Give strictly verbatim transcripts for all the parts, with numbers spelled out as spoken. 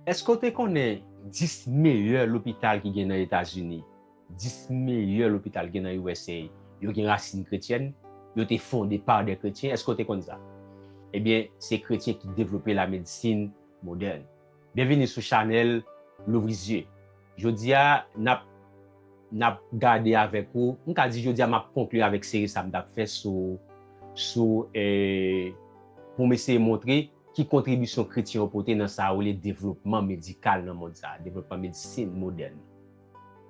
Èske w te konnen dis meyè lopital ki gen nan Etazini, dis meyè lopital ki gen nan U S A, yo gen rasin kretyèn? Yo te fonde pa de kretyen. Èske w te konn sa? Ebyen, se kretyen ki devlope lamedsin modèn. Byenvini sou chanèl Louvri Zye. Jodi a, n ap, n ap gade avèk ou, m ka di jodi a, m ap konkli avèk seri sa m t ap fè sou, sou, eh, pou m eseye montre ki kontribisyon kretyen yo pote nan sa yo rele devlopman medikal nan mond sa a, devlopman medsin modèn.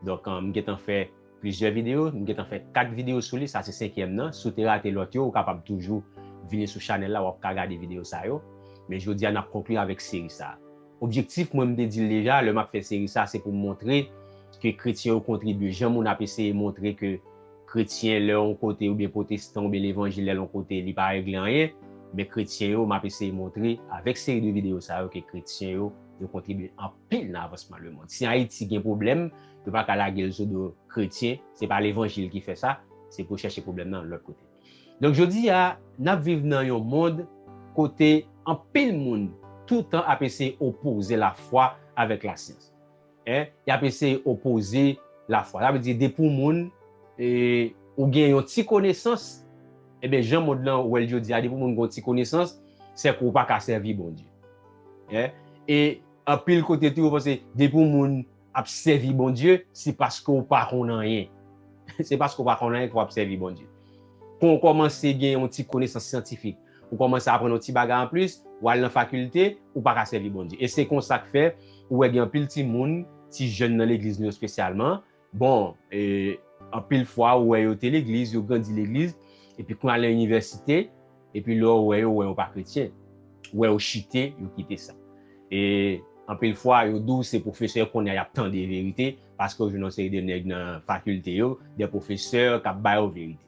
Donk, eh, m gentan fè plizyè videyo, m gentan fè kat videyo sou li, sa se senkyèm nan. Si w te rate lòt yo, ou kapab toujou vini sou chanèl la, w ap ka gade videyo sa yo. Men jodi a, n ap konkli avèk seri sa a. Objektif mwen, m te di l deja, lè m ap fè seri sa, se pou m montre ke kretyen yo kontribye. Jan moun ap eseye montre ke kretyen lè yon kote, oubyen pwotestan, oubyen levanjil lè yon kote, li pa regle anyen, men kretyen yo, m ap eseye montre avèk seri de videyo sa yo ke kretyen yo, yo kontribye anpil nan avansman lemonn. Si Ayiti gen pwoblèm, yo pa ka lage l sou do kretyen, se pa levanjil ki fè sa, se pou chèche pwoblèm nan lòt kote. Donk, jodi a, n ap viv nan yon mond kote anpil moun toutan ap eseye opoze lafwa avèk lasyans. En, y ap eseye opoze lafwa. Sa vle di, depi yon moun, e, ou gen yon ti konesans, ebyen, jan mond lan wè l jodi a, depi yon moun gen yon ti konesans, se ke w pa ka sèvi Bondye. En, e anpil kote tou, yo panse, depi yon moun ap sèvi Bondye, se paske w pa konn anyen. Se paske w pa konn anyen ke w ap sèvi Bondye. Kon w kòmanse gen yon ti konesans syantifik, ou kòmanse aprann yon ti bagay anplis, ou al nan fakilte, ou pa ka sèvi Bondye. E se konsa k fè, ou wè gen anpil timoun, ti jèn nan legliz nou yo espesyalman, bon, e, anpil fwa, ou wè yo te legliz, yo grandi legliz, epi kon y al nan inivèsite, epi lè w wè yo, w wè yo pa kretyen. W wè yo chite, yo kite sa. E anpil fwa, yo di w se pwofesè kounye a y ap tande verite, paske yo jwenn yon seri de nèg nan fakilte yo, de pwofesè k ap ba yo verite.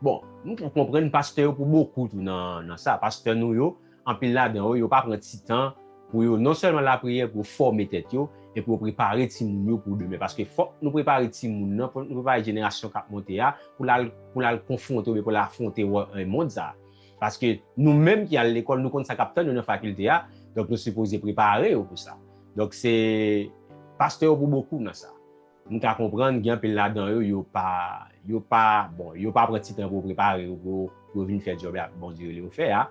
Bon, m pou konprann pastè yo pou bokou tou nan, nan sa. Pastè nou yo, anpil ladan yo, yo pa pran ti tan pou yo non sèlman lapriyè, pou yo fòme tèt yo, e pou yo prepare timoun yo pou demen. Paske fòk nou prepare timoun nan, fòk nou prepare jenerasyon k ap monte a, pou l al, pou l al konfwonte oubyen pou l afwonte wò-, e, mond sa a. Paske nou menm ki al lekòl, nou konn sa k ap tann yo nan fakilte a, donk nou sipoze prepare yo pou sa. Donk se pastè yo pou bokou nan sa. M ka konprann, gen anpil ladan yo, yo pa, yo pa, bon, yo pa pran ti tan pou yo prepare yo, pou, pou yo vin fè djòb la Bondye rele yo fè a.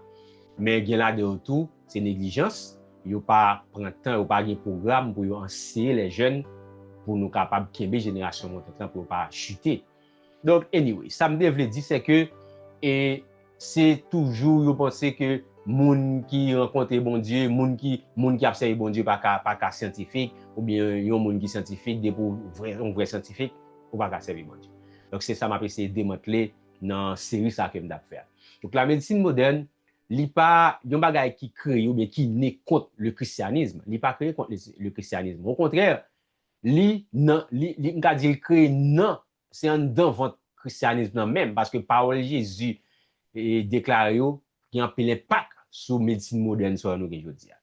Men gen ladan yo tou, se neglijans, yo pa pran tan, yo pa gen pwogram pou yo anseye lè jèn, pou nou kapab kenbe jenerasyon montant lan, pou yo pa chite. Donk, anyway, sa m te vle di, se ke, e, se toujou yo panse ke moun ki rankontre Bondye, moun ki, moun ki ap sèvi Bondye pa ka, pa ka syantifik, oubyen yon moun ki syantifik, depi w vre, yon vrè syantifik, ou pa ka sèvi Bondye. Donk, se sa m ap eseye demantle nan seri sa ke m t ap fè a. Donk, lamedsin modèn, li pa yon bagay ki kreye oubyen ki ne kont le christianisme. Li pa kreye kont le, le christianisme. Okontrè, li nan, li, li, m ka di l kreye nan, se anndan vant krisyanis nan menm, paske pawòl Jezi, e, deklare yo gen anpil enpak sou medsin modèn sa nou gen jodi a.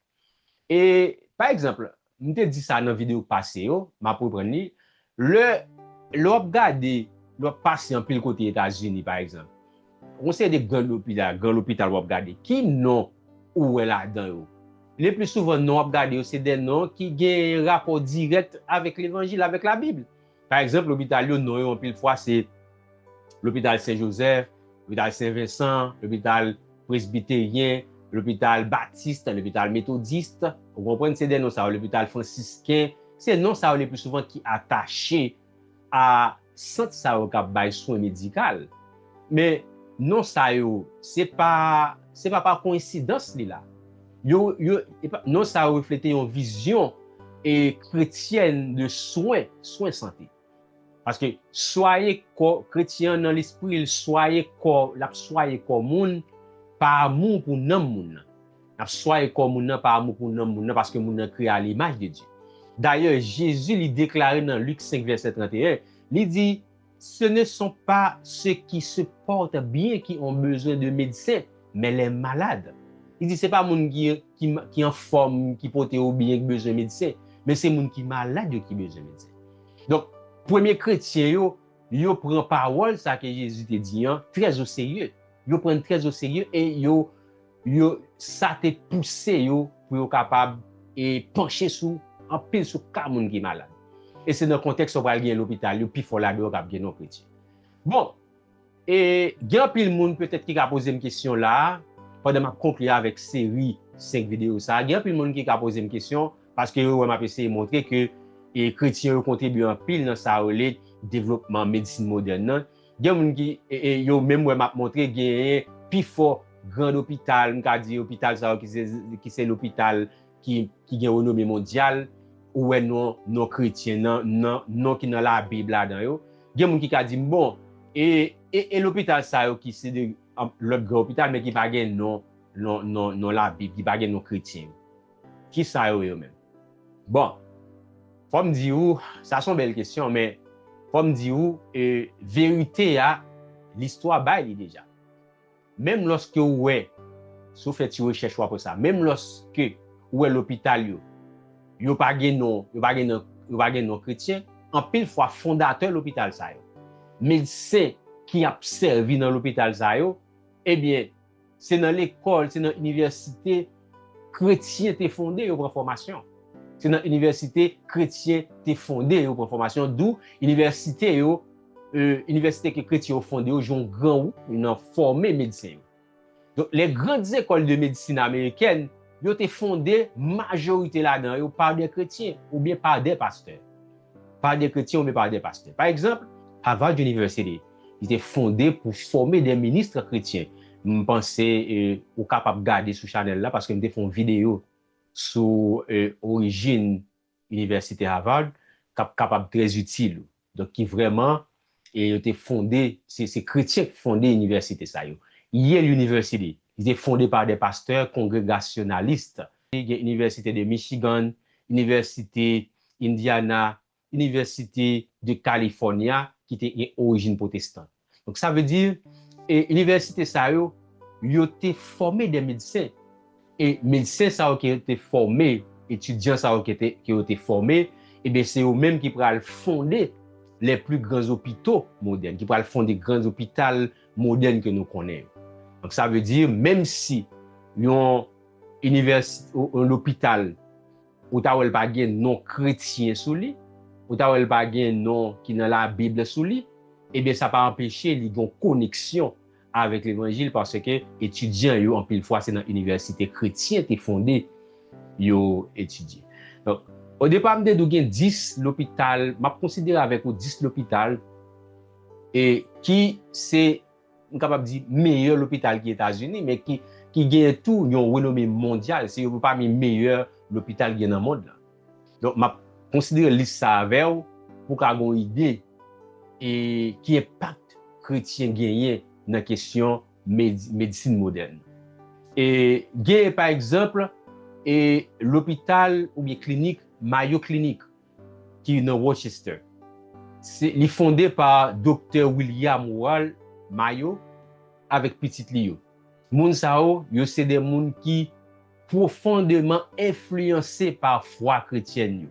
E, pa egzanp, m te di sa nan videyo k pase yo, m ap reprann li, lè, lè w ap gade, lè w ap pase anpil kote Etazini, pa egzanp, yon seri de gran lopital, gran lopital w ap gade, ki non ou wè ladan yo? Le pli souvan, non w ap gade yo, se de non ki gen rapò dirèk avèk levanjil, avèk Labib. Pa egzanp, lopital yo, non yo anpil fwa se lopital Sen Jozèf, lopital Sen Vensan, lopital Presbiteryen, lopital Batis, lopital Metodis. Ou konprann, se de non sa yo, lopital Fransisken. Se non sa yo le pli souvan ki atache a sant sa yo k ap bay swen medikal. Men non sa yo, se pa, se pa pa koyensidans li la. Yo, yo, e pa, non sa yo reflete yon vizyon e kretyèn de swen, swen sante. Paske swaye kò, kretyen an nan lespri l, swaye kò, l ap swaye kò moun pa amou pou nanm moun nan. N ap swaye kò moun nan pa amou pou nanm moun nan, paske moun nan kreye à l'image de Dieu. Dayè, Jezi li deklare nan Lik senk vèsè trannteyen, li di, ce ne sont pas ceux qui se portent bien qui ont besoin de médecin, mais les malades. Li di, se pa moun ki, ki, ki anfòm, ki pote yo byen, ki bezwen medsen, men se moun ki malad yo ki bezwen medsen. Donk, premye kretyen yo, yo pran pawòl sa ke Jezi te di an trè o serye. Yo pran l trè o serye e yo, yo, sa te pouse yo pou yo kapab e panche sou anpil sou ka moun ki malad. E se nan kontèks sa w pral gen lopital yo, pifò ladan yo k ap gen non kretyen. Bon, e gen anpil moun petèt ki ka poze m kesyon la a, pandan m ap konkli avèk seri senk videyo sa a, gen anpil moun ki ka poze m kesyon, paske yo wè m ap eseye montre ke e kretyen yo kontribye anpil nan sa yo rele devlopman medsin modèn nan. Gen moun ki, e, e, yo menm wè m ap montre genyen pifò gran lopital, m ka di lopital sa yo ki se, ki se lopital ki, ki gen renome mondyal, ou wè non, non kretyen, nan, nan, non ki nan Labib ladan yo. Gen moun ki ka di m, bon, e, e, e lopital sa yo ki se de, an, lòt gran lopital, men ki pa gen non, non, non, non Labib, ki pa gen non kretyen yo. Ki sa yo ye yo menm? Bon, fò m di ou, sa se yon bèl kesyon, men fò m di ou, e, verite a, listwa bay li deja. Menm lòske ou wè, si w fè ti rechèch ou apre sa, menm lòske ou wè lopital yo, yo pa gen non, yo pa gen non, yo pa gen non kretyen, anpil fwa fondatè lopital sa yo, medsen ki ap sèvi nan lopital sa yo, ebyen, se nan lekòl, se nan inivèsite kretyen te fonde yo pran fòmasyon. Se nan inivèsite kretyen te fonde yo pran fòmasyon, dou inivèsite yo, e, inivèsite ke kretyen yo fonde yo jwe yon gran wòl nan fòme medsen yo. Donk, les grandes écoles de médecine américaines, yo te fonde majorite ladan yo pa de kretyen oubyen pa de pastè. Pa de kretyen oubyen pa de pastè. Pa egzanp, Harvard University, li te fonde pou fòme de minis kretyen. M panse, e, ou kapab gade sou chanèl la, paske m te fè yon videyo sou, e, orijin Inivèsite Harvard, k ap kapab trè itil ou. Donk, ki vrèman, e yo te fonde, se, se kretyen ki fonde inivèsite sa yo. Yale University, li te fonde pa de pastè kongregasyonalis. Gen Inivèsite de Michigan, Inivèsite Indiana, Inivèsite de California, ki te gen orijin pwotestan. Donk, sa vle di, e, inivèsite sa yo, yo te fòme de medsen. E medsen sa yo ke yo te fòme, etidyan sa yo ke te, ke yo te fòme, ebyen, se yo menm ki pral fonde les plus grands hôpitaux modernes, ki pral fonde gran lopital modèn ke nou konnen yo. Donk, sa vle di, menm si yon inivèsi-, yon lopital ou ta wè l pa gen non kretyen sou li, ou ta wè l pa gen non ki nan Labib sou li, ebyen, sa pa anpeche li gen yon koneksyon avèk levanjil, paske etidyan yo, anpil fwa, se nan inivèsite kretyen te fonde yo etidye. Donk, odepa, m te di w gen dis lopital, m ap konsidere avèk ou dis lopital, e ki se m kapab di, meyè lopital ki Etazini, men ki, ki genyen tou yon renome mondyal. Se youn pami meyè lopital gen nan mond lan. Donk, m ap konsidere lis sa avè w pou w ka gen yon ide e ki enpak kretyen genyen nan kesyon med-, medsin modèn. E genyen, pa egzanp, e lopital oubyen klinik Mayo Clinic ki nan Rochester. Se, li fonde pa Doktè William Wall Mayo avèk pitit li yo. Moun sa yo, yo se de moun ki pwofondeman enfliyanse pa fwa kretyèn yo.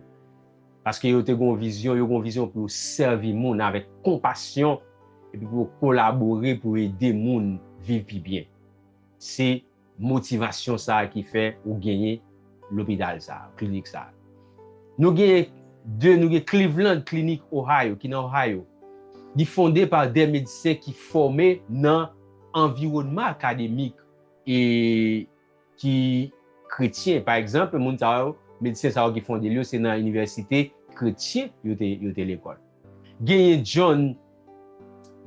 Paske yo te gen yon vizyon, yo gen yon vizyon pou yo sèvi moun avèk konpasyon, epi pou yo kolabore pou ede moun viv pi byen. Se motivasyon sa a ki fè ou genyen lopital sa a, klinik sa a. Nou gen de, nou gen Cleveland Clinic Ohio, ki nan Ohio. Li fonde pa de medsen ki fòme nan anviwònman akademik e ki kretyen. Pa egzanp, moun sa yo, medsen sa yo ki fonde l yo, se nan inivèsite kretyen yo te, yo te lekòl. Genyen John,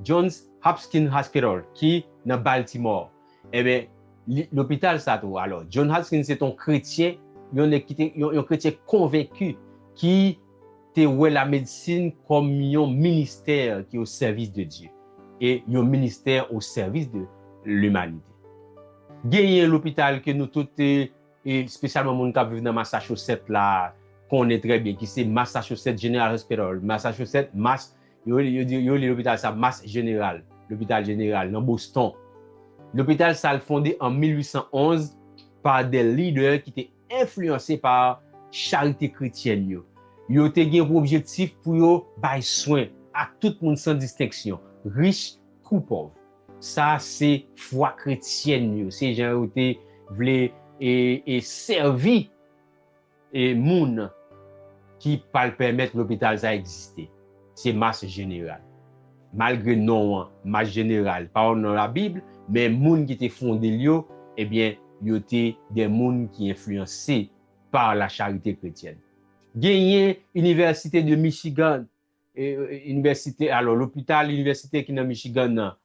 Johns Hopkins Hospital ki nan Baltimore. Ebyen, li, lopital sa tou, alò, John Hopkins se t on kretyen, yon nèg ki te, yon, yon kretyen konvenki ki te wè lamedsin kòm yon ministè ki o sèvis de Dye e yon ministè o sèvis de limanite. Genyen lopital ke nou tout, e, e espesyalman moun k ap viv nan Massachusetts la, konnen trè byen, ki se Massachusetts General Hospital, Massachusetts Mass, yo, yo, yo, yo rele lopital sa Mass General, lopital jeneral nan Boston. Lopital sa l fonde an mil uit san onz pa de lidè ki te enfliyanse pa charite kretyèn yo. Yo te gen pou objektif pou yo bay swen ak tout moun san distenksyon, rich kou pòv. Sa se fwa kretyèn yo, se jan yo te vle e, e sèvi e moun ki pral pèmèt lopital sa egziste. Se Mass General. Malgre non an, Mass General, pa yon non Labib, men moun ki te fonde l yo, ebyen, yo te de moun ki enfliyanse pa la charite kretyèn. Genyen Université de Michigan, e, e, inivèsite, alò, lopital inivèsitè ki nan Michigan nan.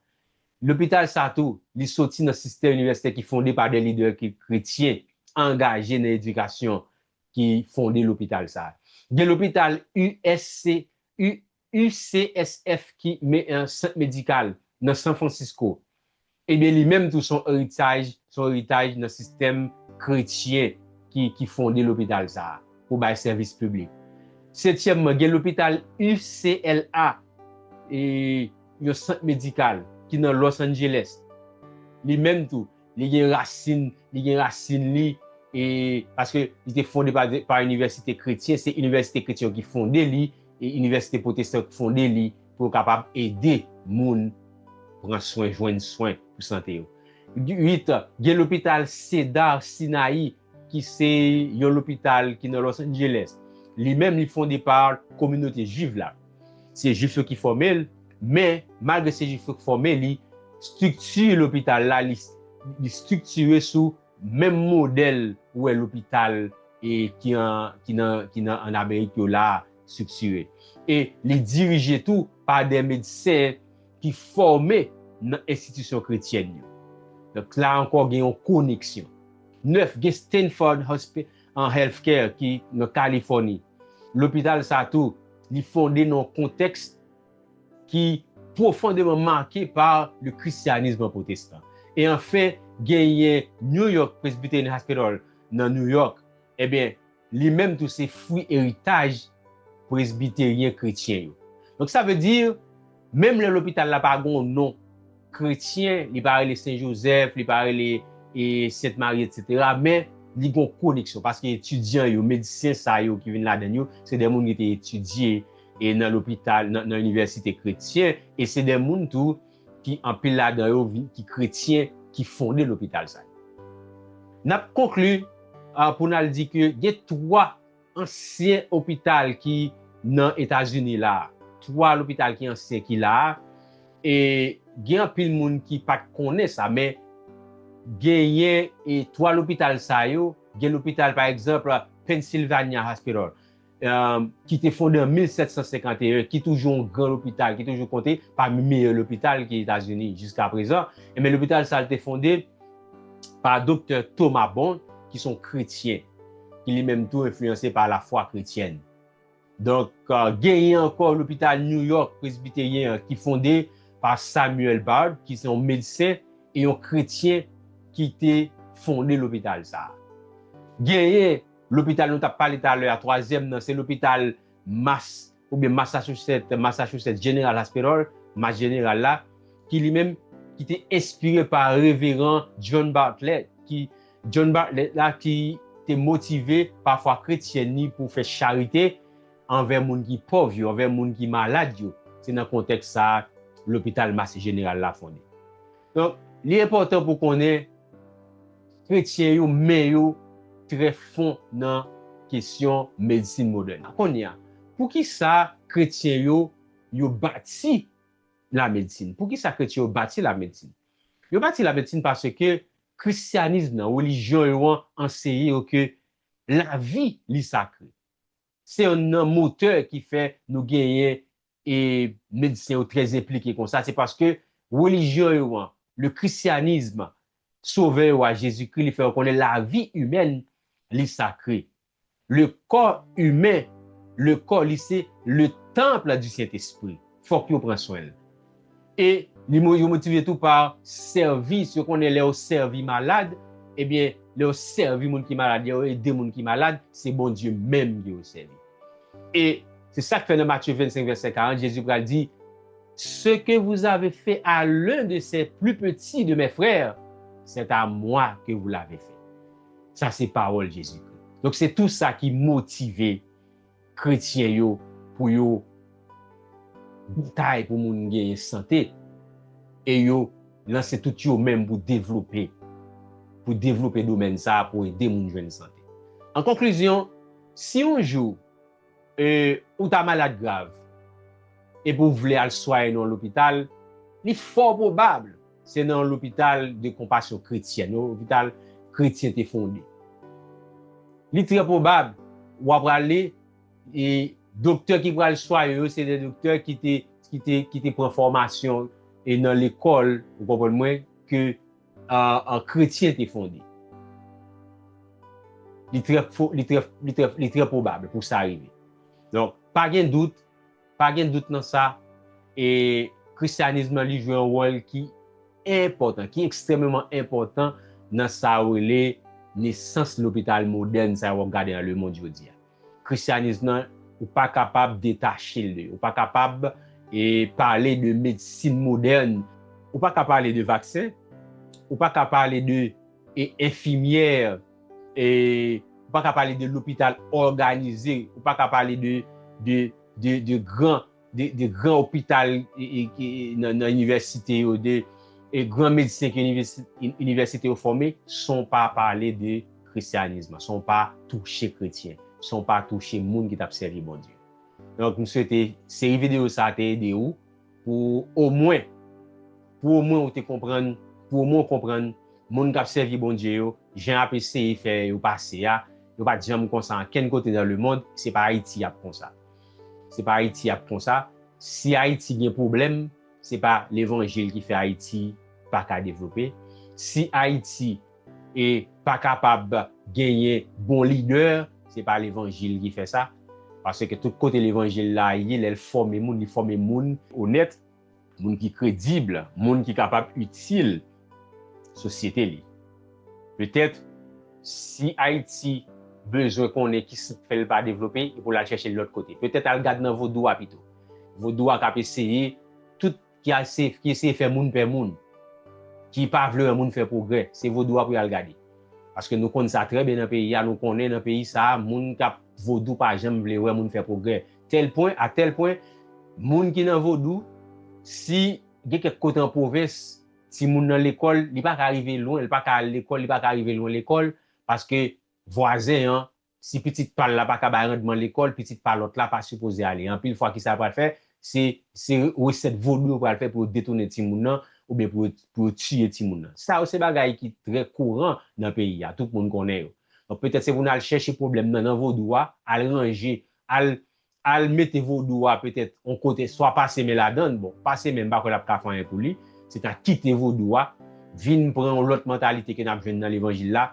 Lopital sa tou, li soti nan sistèm inivèsitè ki fonde pa de lidè ki kretyen, angaje nan edikasyon ki fonde lopital sa. Gen lopital U S C, U, U C S F ki me, eh, sant medikal nan San Francisco. Ebyen, li menm tou se yon eritaj, se yon eritaj nan sistèm kretyen ki, ki fonde lopital sa a pou bay sèvis piblik. Setyèmman, gen lopital U C L A, e, yon sant medikal ki nan Los Angeles. Li menm tou, li gen rasin, li gen rasin li, e, paske li te fonde pa, pa inivèsite kretyen, se inivèsite kretyen yo ki fonde li, e inivèsite pwotestan ki fonde li pou yo kapab ede moun pran swen, jwenn swen pou sante yo. Uit, gen lopital Cedar Sinai, ki se yon lopital ki nan Los Angeles. Li menm, li fonde pa kominote jwif la. Se jwif yo ki fòme l, men malgre se jwif yo ki fòme li, estrikti lopital la, li, li estriktire sou menm modèl ou wè lopital, e, ki an, ki nan, ki nan, ann Amerik yo la estriktire. E li dirije tou pa de medsen ki fòme nan enstitisyon kretyèn yo. Donk, la ankò gen yon koneksyon. Nèf, gen Stanford Hospi-, an Healthcare ki nan Kalifòni. Lopital sa tou, li fonde nan yon kontèks ki pwofondeman make pa le christianisme protestant. E anfen, genyen New York Presbyterian Hospital nan New York. Ebyen, li menm tou se fwi eritaj presbiteryen kretyen yo. Donk, sa vle di, menm lè lopital la pa gen yon non kretyen, li pa rele Sen Jozèf, li pa rele, e, Sent Mari, etsetera, men li gen yon koneksyon, paske etidyan yo, medsen sa yo ki vin ladan yo, se de moun ki te etidye, e, nan lopital, nan, nan inivèsite kretyen, e se de moun tou ki anpil ladan yo vin, ki kretyen, ki fonde lopital sa yo. N ap konkli, a, pou n al di ke gen twa ansyen opital ki nan Etazini la, twa lopital ki ansyen ki la, e gen anpil moun ki pa t konnen sa, men genyen, e, twa lopital sa yo, gen lopital, pa egzanp, Pennsylvania Hospital, um, ki te fonde an mil sèt san senkanteyen, ki toujou yon gran lopital, ki toujou konte pami meyè lopital ki Etazini jiska prezan. Ebyen, lopital sa a te fonde pa Doktè Thomas Bond, ki se yon kretyen, ki li menm tou enfliyanse pa lafwa kretyèn. Donk, uh, genyen ankò lopital New York Presbyterian ki fonde pa Samuel Bard, ki se yon medsen e yon kretyen ki te fonde lopital sa a. Genyen lopital nou t ap pale talè a, twazyèm nan, se lopital Mass, oubyen Massachusetts, Massachusetts General Hospital, Mass General la, ki li menm, ki te enspire pa Reveran John Bartlett, ki, John Bartlett la, ki te motive pa fwa kretyèn li pou fè charite anvè moun ki pòv yo, anvè moun ki malad yo. Se nan kontèks sa a, lopital Mass General la fonde. Donk, li enpòtan pou konnen kretyen yo, men yo trè fon nan kesyon medsin modèn. Kounye a, poukisa kretyen yo, yo bati lamedsin? Poukisa kretyen yo bati lamedsin? Yo bati lamedsin paske kristyanis nan, relijyon yo an, anseye yo ke lavi li sakre. Se yonn nan motè ki fè nou genyen e medsen yo trè enplike konsa, se paske relijyon yo an, le christianisme, Sovè yo a, Jezikri, li fè yo konnen lavi imèn li sakre. Le corps humain, le corps li se le temple du Saint-Esprit. Fòk yo pran swen l. E li mo-, yo motive tou pa sèvis. Yo konnen lè yo sèvi malad, ebyen, lè yo sèvi moun ki malad, lè yo ede moun ki malad, se Bondye menm ke yo sèvi. E se sa k fè nan Matye vennsenk, vèsè karant, Jezi pral di, ce que vous avez fait à l'un de ces plus petits de mes frères, c'est à moi que vous l'avez fait. Sa se pawòl Jezikri. Donk, se tou sa ki motive kretyen yo pou yo batay pou moun genyen sante e yo lanse tout yo menm pou devlope, pou devlope domèn sa a, pou ede moun jwenn sante. An konklizyon, Si yon jou e, ou ta malad grav, epi w vle al swaye nan yon lopital, li fò pwobab se nan yon lopital de konpasyon kretyèn, yon lopital kretyen te fonde. Li trè pwobab w ap prale, e doktè ki pral swaye w yo, se de doktè ki te, ki te, ki te pran fòmasyon e nan lekòl, ou konprann mwen, ke an, an kretyen te fonde. Li trè, li trè, li trè, li trè pwobab pou sa rive. Donk, pa gen dout, pa gen dout nan sa, e kristyanis lan li jwe yon wòl ki enpòtan, ki ekstrèmeman enpòtan nan sa yo rele nesans lopital modèn sa yo w ap gade nan lemonn jodi a. Kristyanis lan, ou pa kapab detache l de, ou pa kapab e pale de medsin modèn, ou pa ka pale de vaksen, ou pa ka pale de e, enfimyè, e, ou pa ka pale de lopital òganize, ou pa ka pale de, de, de, de gran, de, de gran opital e, e, e, nan, nan inivèsite yo, de e, gran medsen ke inivèsi- in- inivèsite yo fòme, san w pa pale de kristyanis lan, san w pa touche kretyen, san w pa touche moun ki t ap sèvi Bondye. Donk, m swete seri videyo sa a te ede w pou omwen, pou omwen ou te konprann, pou omwen w konprann moun k ap sèvi Bondye yo, jan y ap eseye fè yo pase a, yo pa t janm konsa ankenn kote nan lemonn, se pa Ayiti y ap konsa. Se pa Ayiti y ap konsa. Si Ayiti gen pwoblèm, se pa levanjil ki fè Ayiti pa ka devlope. Si Ayiti e pa kapab genyen bon lidè, se pa levanjil ki fè sa. Paske tout kote levanjil la ye, lè l fòme moun, li fòme moun onèt, moun ki kredib, moun ki kapab itil sosyete li. Petèt, si Ayiti bezwen konnen kisa k fè l pa devlope, e pou l al chèche l lòt kote. Petèt al gad nan vodou a pito. Vodou a k ap eseye, tout ki ap se- ki eseye fè moun pè moun, ki pa vle wè moun fè pwogrè, se vodou a pou y al gade. Paske nou konn sa trè byen nan peyi a, nou konnen nan peyi sa a, moun k ap vodou pa janm vle wè moun fè pwogrè. Tèl pwen, a tèl pwen, moun ki nan vodou, si gen kèk kote an pwovens, timoun nan lekòl, li pa ka rive lwen, li pa ka al lekòl, li pa ka rive lwen lekòl, paske vwazen an, si pitit pa l la pa ka bay randman lekòl, pitit pa lòt la pa sipoze ale. Anpil fwa, kisa yo pral fè? Se, se resèt vodou yo pral fè pou yo detounen timoun nan, oubyen pou yo, pou yo tiye timoun nan. Sa yo se bagay ki trè kouran nan peyi a, tout moun konnen yo. Donk, petèt se pou n al chèche pwoblèm nan nan vodou a, al ranje, al, al mete vodou a petèt yon kote, swa pase men ladan l, bon, pase men, m pa kwè l ap ka fè anyen pou li, se ta kite vodou a, vin pran yon lòt mantalite ke n ap jwenn nan levanjil la,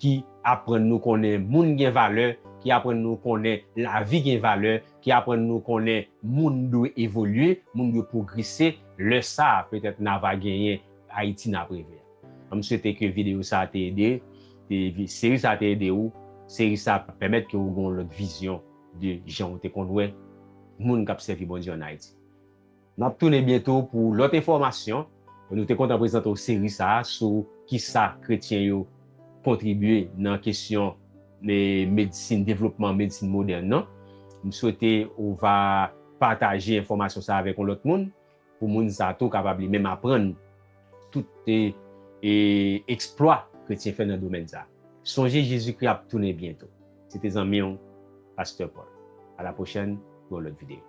ki aprann nou konnen moun gen valè, ki aprann nou konnen lavi gen valè, ki aprann nou konnen moun dwe evolye, moun dwe pwogrese. Lè sa a, petèt n a va genyen Ayiti n ap reve a. M swete ke videyo sa a te ede, te vi- seri sa a te ede w, seri sa a pèmèt ke w gen yon lòt vizyon de jan w te konn wè moun k ap sèvi Bondye ann Ayiti. N ap tounen byento pou lòt enfòmasyon. Nou te kontan prezante w seri sa a sou kisa kretyen yo kontribye nan kesyon, e, medsin, devlopman medsin modèn nan. M swete ou va pataje enfòmasyon sa a avèk yon lòt moun, pou moun sa a tou kapab li menm aprann tout, e, e, eksplwa kretyen fè nan domèn sa a. Sonje Jezikri ap tounen byento. Se te zanmi w, Pastè Paul. A la pwochèn pou yon lòt videyo.